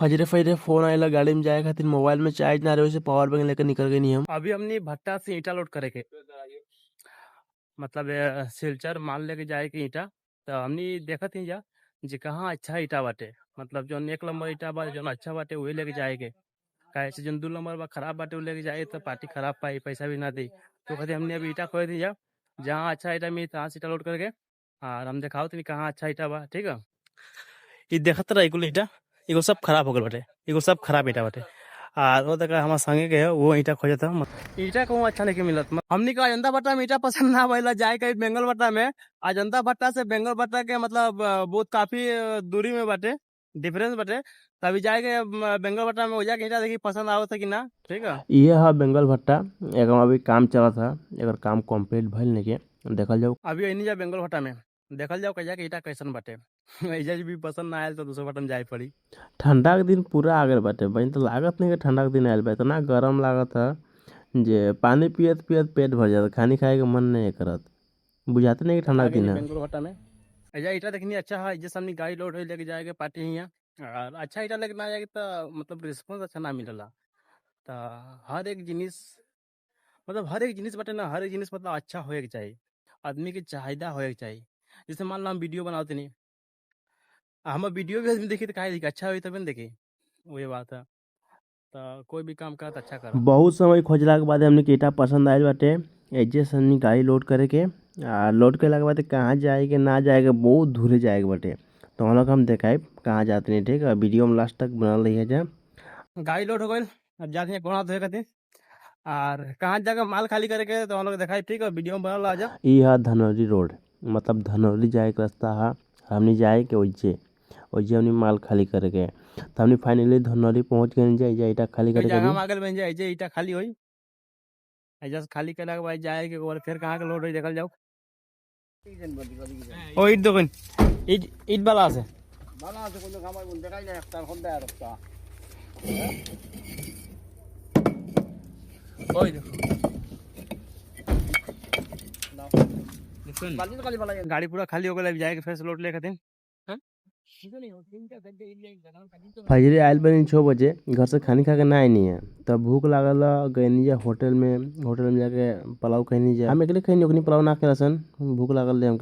फजरे फजरे phone आइला गाड़ी में जाए खातिर मोबाइल में चार्ज ना रहे से पावर बैंक लेकर निकल गई हम। अभी हमने भट्टा से ईंटा लोड करे के मतलब सिलचर माल लेके जाए के ईंटा, तो हमनी देखत ही जा जे कहाँ अच्छा ईंटा बाटे, मतलब जौन एक नंबर ईंटा बा जौन अच्छा बाटे वही लेके जाए के, काहे से जौन दू नंबर बा खराब बाटे उ लेके जाए तो पार्टी खराब पाई पैसा भी ना दी। तो खातिर हमने अभी ईंटा खोज दी जा जहाँ अच्छा ईंटा मिली तहाँ से ईंटा लोड करके और हम देखाओ तनी कहाँ अच्छा ईंटा बा। ठीक है, ई देखत रही कुल ईंटा एगो सब खराब हो गल बाटे, एगो सब खराब ईंटा बाटे। और वो तक हमारे संगे के है वो ईंटा खोजत है, ईंटा कहूँ अच्छा नहीं मिलत। हमनी का अजंता भट्टा में ईंटा पसंद ना भइला, जाए के बेंगल भट्टा में। अजंता भट्टा से बेंगल भट्टा के मतलब बहुत काफी दूरी में बाटे, डिफरेंस बाटे। तभी जाए के बेंगल भट्टा में ओजा के ईंटा देखी पसंद आवत है कि ना। ठीक है, ये है बेंगल भट्टा, एकर अभी काम चलत है, एकर काम कंप्लीट भइल नहीं के देखल जाओ। अभी एनी जा बेंगल भट्टा में देखल जाओ कैजा के ईंटा कैसन बाटे। एजा भी पसंद ना आयल तो दूसरे भट्टा में जाए पड़ी। ठंडा के दिन पूरा आ गए बाटे, बहन तो लागत नहीं कि ठंडा के दिन आयल बा, इतना गरम लागत है जे पानी पियत पियत पेट भर जाता, खानी खाए के मन नहीं करत, बुझाते नहीं कि ठंडा के दिन है। बेंगलोर भट्टा में एजा ईंटा देखनी अच्छा है, जैसे हमनी गाड़ी लोड होई लेके जाए के पार्टी हियां, और अच्छा ईंटा लेके ना जाए तो मतलब रिस्पॉन्स अच्छा ना मिलला। तो हर एक जिनिस मतलब हर एक जिनिस बाटे ना, हर एक जिनिस मतलब अच्छा होए के चाहिए, आदमी के चाহিदा होए के चाहिए। जैसे मान लो हम वीडियो बनाते नहीं, हम वीडियो भी आदमी देखी तो काहे देखी, अच्छा होई तबे न देखी, वही बात है। तो कोई भी काम करत अच्छा कर। बहुत समय खोजला के बाद हमने के ईंटा पसंद आयल बाटे, एजे से हमनी गाड़ी लोड करे के, आ लोड कइला के बाद कहाँ जाए के ना जाए के बहुत दूरे जाए के बाटे, तो हम लोग हम देखाई कहाँ जाते नहीं। ठीक है, वीडियो में लास्ट तक बनल रही है जा। गाड़ी लोड हो गई, अब जाते हैं गोड़ा धोए खातिर और कहाँ जाकर माल खाली करे के तो हम लोग देखाई। ठीक है, वीडियो में बनल रह जा। ई है धनौली रोड, मतलब धनौली जाए के रास्ता है, हमनी जाए के ओइजे ओइजे हमनी माल खाली करे के। तो हमनी फाइनली धनौली पहुंच गए जा, एजा ईंटा खाली करे के। जगह में आगल बन जाए, एजे ईंटा खाली होई, एजा से खाली कइला के बाद जाए के और फिर कहाँ के लोड होई देखल जाओ। ओ ईट दोकन ईट ईट वाला আছে, ভালো আছে কোনো খাবার বলতে দেখাই না একটা এখন দেয় আর একটা। ওই দেখো गाड़ी पूरा खाली हो गया, अब जाए के फिर से लोड ले खातिर। फजरे आयल बनी 6 बजे, घर से खानी खा के ना आनी है, तब भूख लागल गईनी जा होटल में, होटल में जाके पुलाव खैनी जा। हम अकेले खैनी, ओकनी पुलाव ना खेला सन, भूख लागल रहे हमके।